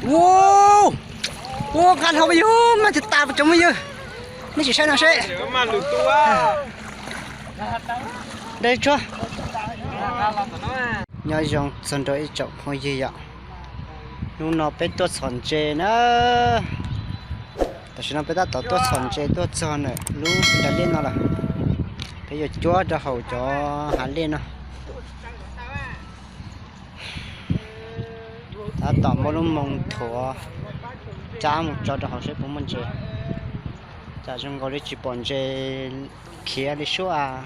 Ua, ua nqa hlo peb yug mas tsis tas cov phooj ywg. Nej sim saib no seb. Dai tsuag. Nyob zoo txog nrog ib tsoom phooj ywg yom. Hnub no peb tuaj txhom ntses na. Tam sim no peb tab tom tuaj txhom ntses tuaj txog ntawm lub nra liaj no lawm. Peb yuav cuab rau hauv cov hav liaj no. Tab tom muab lub moo thuav cab mus tso rau hauv seb puas muaj ntses. Cas zoo nkaus li tsis pom ntses khiav li suab.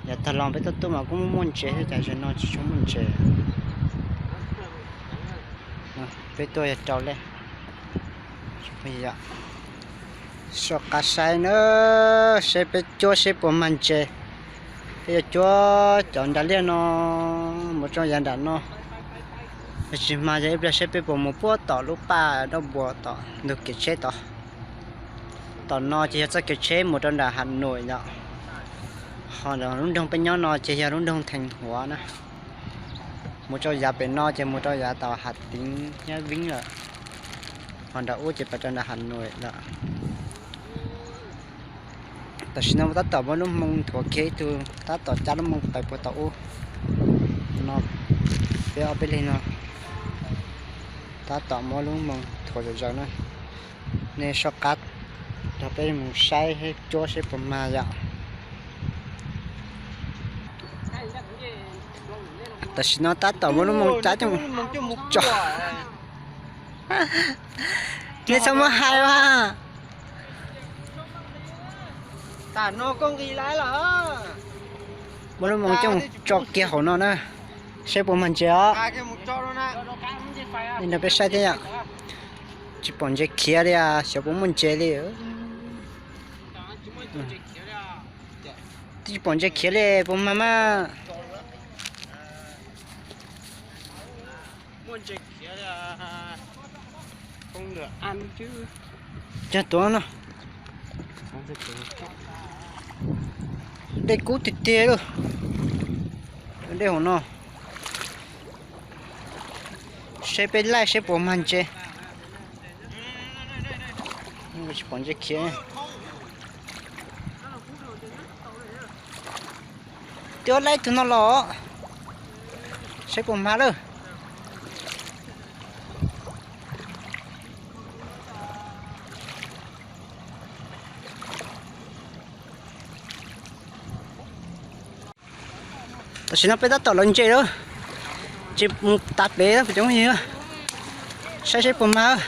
Yav tag los peb tuaj tuaj mas kuj muaj muaj ntses thiab, cas zaum no tsis tshua muaj ntses. Peb tuaj yog rau lej. Soj qab saib na, saib peb cuab seb puas mag ntses. Peb yuav cuab cov nra liaj no mus rau yav nram no. Yog tsis mag ces ib pliag seb peb puas mus puag tom lub paj dab npua tom ntug kev tsheb tod. Tom no ces yog txoj kev tsheb mus rau nram Has Nuam yom. Ho lub nroog peb nyob no ces yog lub nroog Theej Huav na. Mus rau yav pem no ces mus rau yav tom Has Teev Nyab Veeb lawm. Ho nram ub ces pas rau nram Has Nuam lawm. Tam sim no tab tom muab lub moo thuav khiav ib tug, tab tom cab lub moo pais puag tom ub no. Peb ob peb leeg no tab tom muab lub moo thuav zom zaws na. Nej soj qab nrog peb mus saib cuab seb puas mag yom. Tam sim no tab tom muab lub moo cab coj mus tso. Nej txhob muab hais mas. Muab lub moo coj mus tso kiag hauv no na, saib puas mag ntses os. Nrog peb saib thiab yom. Tsis pom ntses khiav li, xyov puas muaj ntses li. Twb tsis pom ntses khiav li, puas mag mas. Cog tuav no. Dej kub tiag tiag lauj. Dej hauv no. Saib peb laij saib puas mag ntses. Tsis pom ntses khiav. Twb laij tus no los, saib puas mag lawm. Tam sim no peb tab tom lawv ntses lawm, ces mus tav pem cov phooj ywg, saib saib puas mag.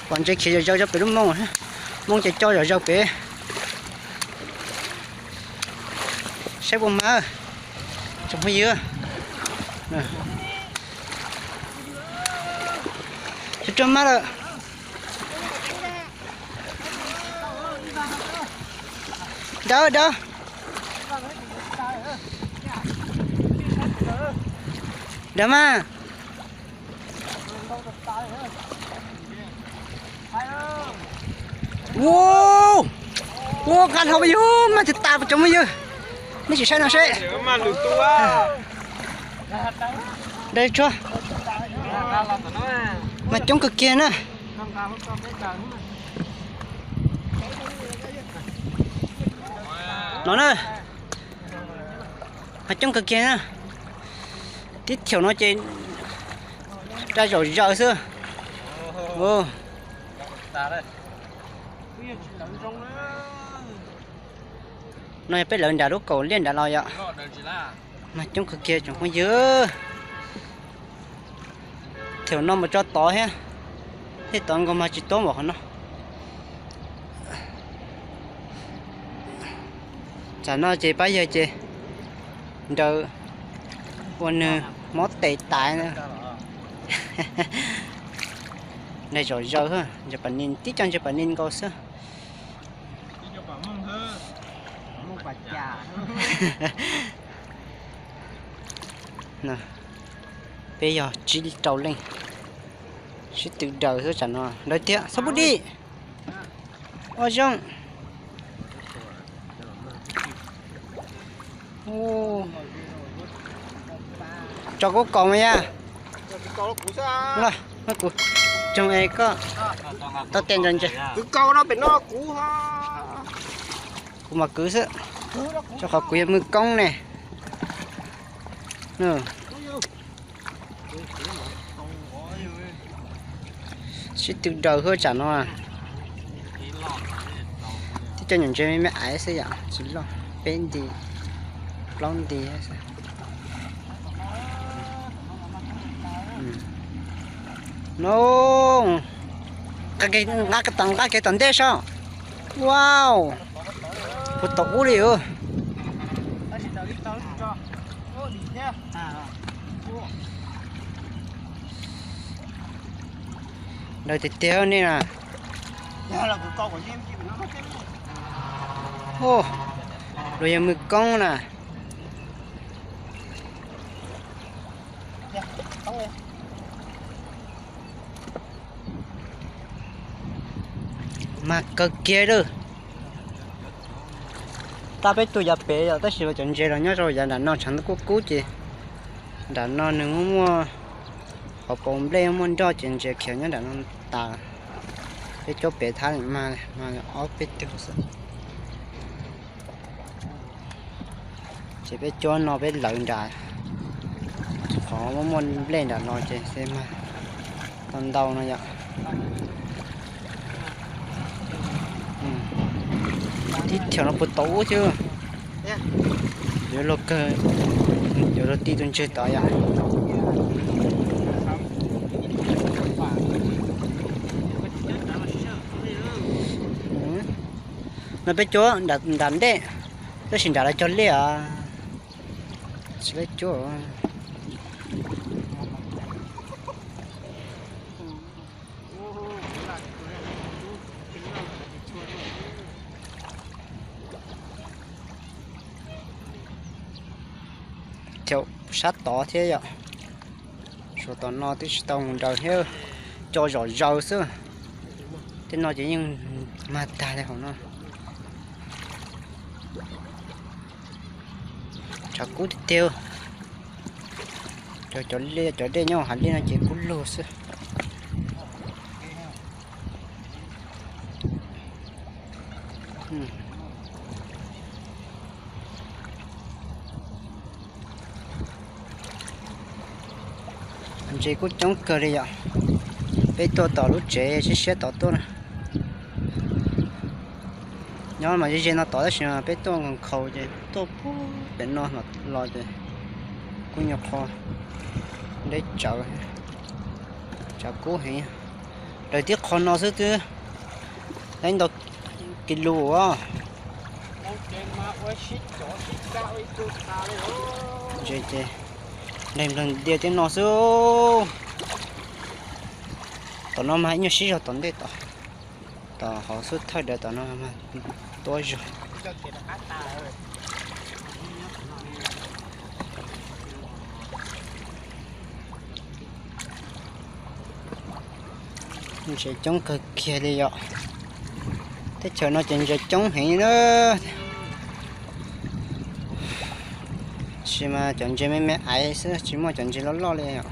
Pom ntses khiav zom zaws rau pem lub moo, moo ces co zom zaws pem. Saib puas mag tsoom phooj ywg. Rau rau mag lawm. Dawb dawb. Dawb mas. Ua, ua nqa hlo peb yug mas tsis tas cov phooj ywg. Nej sim saib no seb. Dawb tsuag. Mas coob kawg kiag na. No na, mas coob kawg kiag na. Tib thaum no ces dai zom zaws xwb. No yog peb lawv nram lub kaum liaj nram los yom. Mas coob kawg kiag tsoom phooj ywg. Thaum no mus tso tod thiab, thiab tod nkaus mas tsis tuab npaum qhov no. Tsam no ces pab yawg ces nrawm ua nws mob tes tas na. Nws zom zaws, ntses pas nis tib co ntses pas nis nkaus xwb. Peb yog tsib rau leej, sib tw daws xwb tsam no. Daws tiag, txhob pub dim. Ua zoo. Tso kuv kaus mas yog. Los, kuv tsoog es koj tau tes ntsa ntses. Kuv mas kwv xwb, rau qhov kuv yog mwj koob ne. Sib tw daws hwj tsam no. Tib co nyuam ntses me me aiv xwb yom, tsis loj, peb nti, plaub nti xwb. No, nqa tom, nqa kev tom ntej saib. Wow, puag tom ub li. Daws tiag tiag nej na. Luag yog mwj koob na. Mag kawg kiag lawm. Tab peb tuaj yav pem yom, tab sis cov ntses los nyob rau yav nram no tshav ntuj kub kub ces nram no nws muaj muaj hauv paus nplej muaj nroj ces ntses khiav nyob nram no tas. Peb cuab pem thab mag, mag ob peb tug xwb. Ces peb cuab no peb lawv nram qhov muaj muaj nplej nram no ces mag tau ntau no yom. Tib chaws no puag tod ub xwb. Yuav luag kawg, yuav luag ti tus ntswg tod yom. No peb cuab nram ntej, tab sis nram lawv cog liaj os. Tsis peb cuab. Cov sab tod thiab yom. Suav tom no twb tsis tau mus nraws thiab, cov zom zaws xwb. Tej no ces yeej mag tag li hauv no. Tshav kub tiag tiag. Cov, cov dej nyob hav liaj no ces kub lug xwb. Ntses kuj coob kawg li yom. Peb tuaj tom lub tsev siab siab tod tuaj na. Nyob mas ze ze no tod tab sis peb tuaj nkhaus ces tuaj pem no los ces kuj nyuam qhuav deb tsawv, tshav kub heev. Raws tib qho no xwb twb tau ntau kis lus os. Ntses ces nplaig nplaig ntiaj teb no xwb. Tom no mas ib nyuag sib zog tom ntej tod, tom hauv xub thawj daws tom no mas tuab zog. Ntses coob kawg kiag li yom. Teb chaws no ces ntses coob heev na. Tab sis mas cov ntses me me aiv xwb, tsis muaj cov ntses loj loj li yom.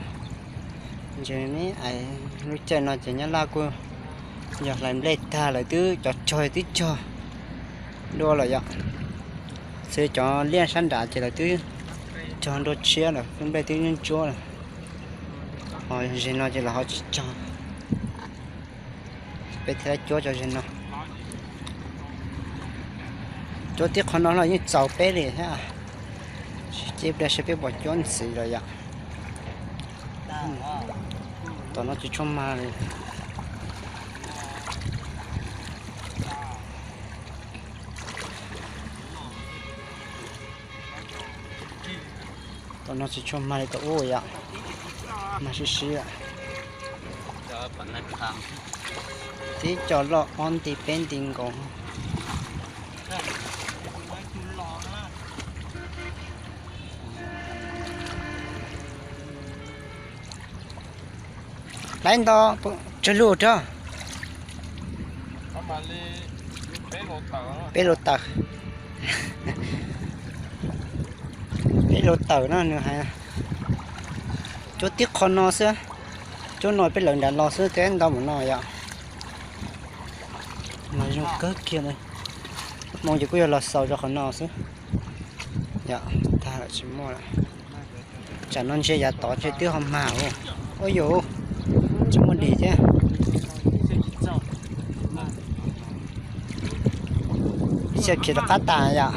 Ntses me me aiv, lub caij no ces nyab laj kuj yog hlais nplej tag lawm, twb cov cog twb cog dua lawm yom. Xwb cov liaj sab nrad ces lawv twb cog dua tshiab lawm, lub nplej twb ntsuab ntsuab lawm. Ho ze no ces lawv ho tsis cog. Peb thiaj cuab cov ze no. Cuab tib qho no los yeej txaus peb li thiab. Cia ib pliag seb peb puas cuab ntxiv lawm yom. Tom no tsis tshua mag li. Tom no tsis tshua mag li tom ub yom, mag sib sib. Tib co loj ob nti peb nti nkaus. Laiv nto, tsawg lus rog? Peb lus tawm. Peb lus tawm no nws hais. Cuab tib qho no xwb, cuab no peb lawv nram los xwb, teb ntau mus no yom. Mas zoo kawg kiag li. Hmoob ces kuj yog los xaus rau qhov no xwb. Yom, tag lawm tsis muaj lawm. Tsam no ntshe yav tod ntshe twb ho mag ua. Ua yus, tsis muaj dim thiab. Ib txhia khiav rov qab tas yom.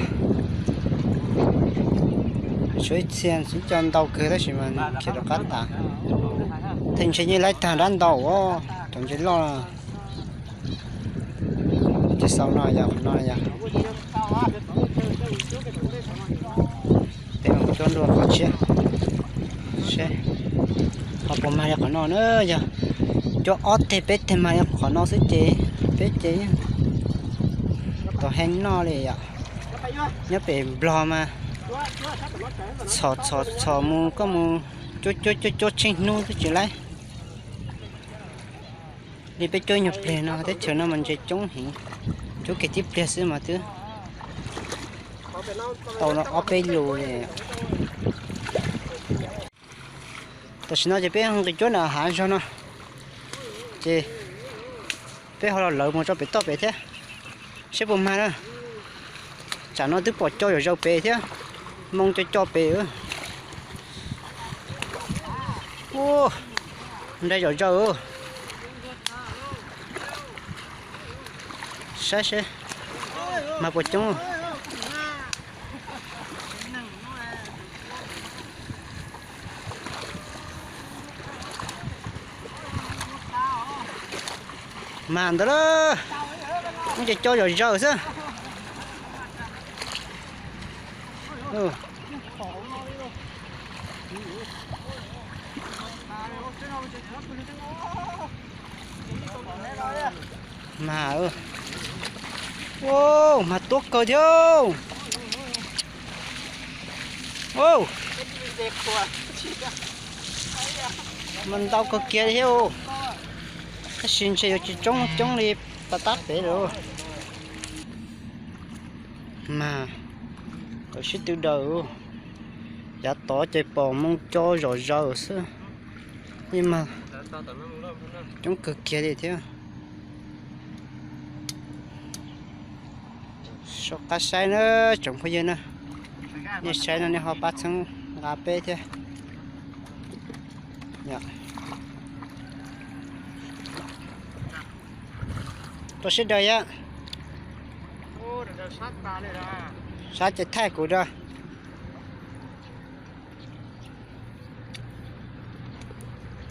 Tshuav ib txhia tsis co ntau kawg tab sis mas nws khiav rov qab tas. Theej ntshe yeej laib tag dab ntau, cov ntses loj. Ces xaus no yog qhov no yog. Peb mus cuab dua qhov tshiab seb ho puas mag li qhov no na. Yog cuab ob teg peb teg mag li qhov no xwb ces peb ces tau heev noj li yom. Nyob pem Nplog mas txhom txhom txhom mus, koj mus cuab cuab cuab cuab tsheej hnub twb tsis laib. Li peb cuab nyuag pliag no, teb chaws no mas ntses coob heev, cuab kiag tib pliag xwb mas twb tau ob peb lus li. Tam sim no ces peb nqis cuab nram hav zog no, ces peb ho los lawv mus rau pem toj pem thiab, seb puas mag na. Tsam no twb pom co zom zaws pem thiab, moo co co pem. Nrhab zom zaws. Saib seb mag puas coob. Mag ntawd lawm, ces co zom zaws xwb. Mag, mag tuab kawg thiab. Mas ntau kawg kiag li thiab. Tab sis ntshe yuav tsis coob coob li pas tab pem lawm. Mas tau sib tw daws, yav tod ces pom moo co zom zaws xwb, mas coob kawg kiag li thiab. Soj qab saib na, tsoom phooj ywg na, nej saib no nej ho pab txhawb nqa peb thiab. Rau siab daws yom. Sab ces thaij kuv rau.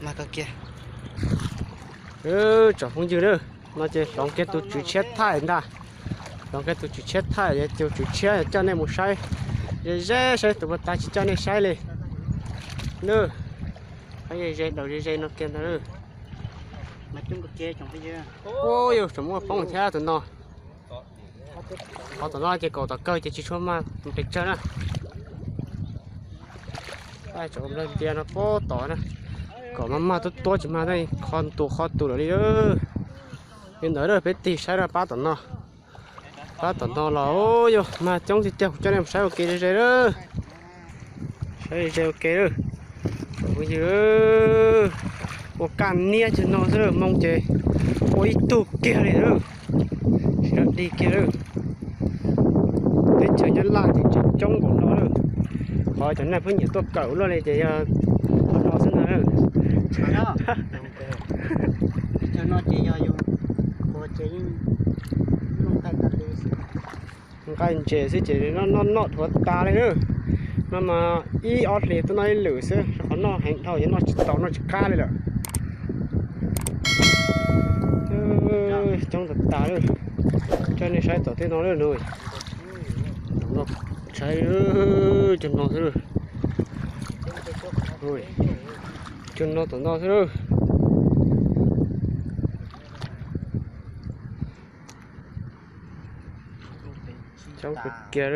Mas kawg kiag. Tsoom phooj ywg na, no ces hloov kiag tus tswv tshiab thaij ntag. Hloov kiag tus tswv tshiab thaij, tus tswv tshiab coj nej mus saib ze ze saib tus puas tas tsis coj nej saib li. Nws, qhov ze ze daus ze ze no kiag ntag. Ua yus tseem muaj poob thiab tus no. Qhov tom no ces kaum tom kawg ces tsis tshua mag pes tsawg na. Tsoom nplawg ntias no puag tom na, kom mag mag tuab tuab tsis mag, qhov tus qhov tus lawm li. Li ntawd peb tig saib rau pab tom no. Pab tom no los yog mag coob tiag tiag, kuv coj nej mus saib ua ke ze ze lawm. Saib ze ua ke lawm. Tsoom phooj ywg, ua kaj niab cag no xwb lawm, moo ces ua ib tug kiag li lawm. Tsis tau dig kiag lawm. Teb chaws Nyab Laj ces tseem coob npaum no lawm. Qhov cov neeg pheej nyiam tuaj kawm luaj li ces yog qhov no xwb ntag. Teb chaws no ces yog yus ua ces yeej nqaij ntses xwb ces noj noj dhuav tas li lawm. No mas ib ob hlis tuaj noj ib lwm xwb, qhov noj heev dhau ces noj tsis tau, noj tsis qab li lawm. Coob tas tas lawm. Coj nej saib tom tej no lawm nws. Saib cov no xwb. Cov no tom no xwb. Coob kawg kiag.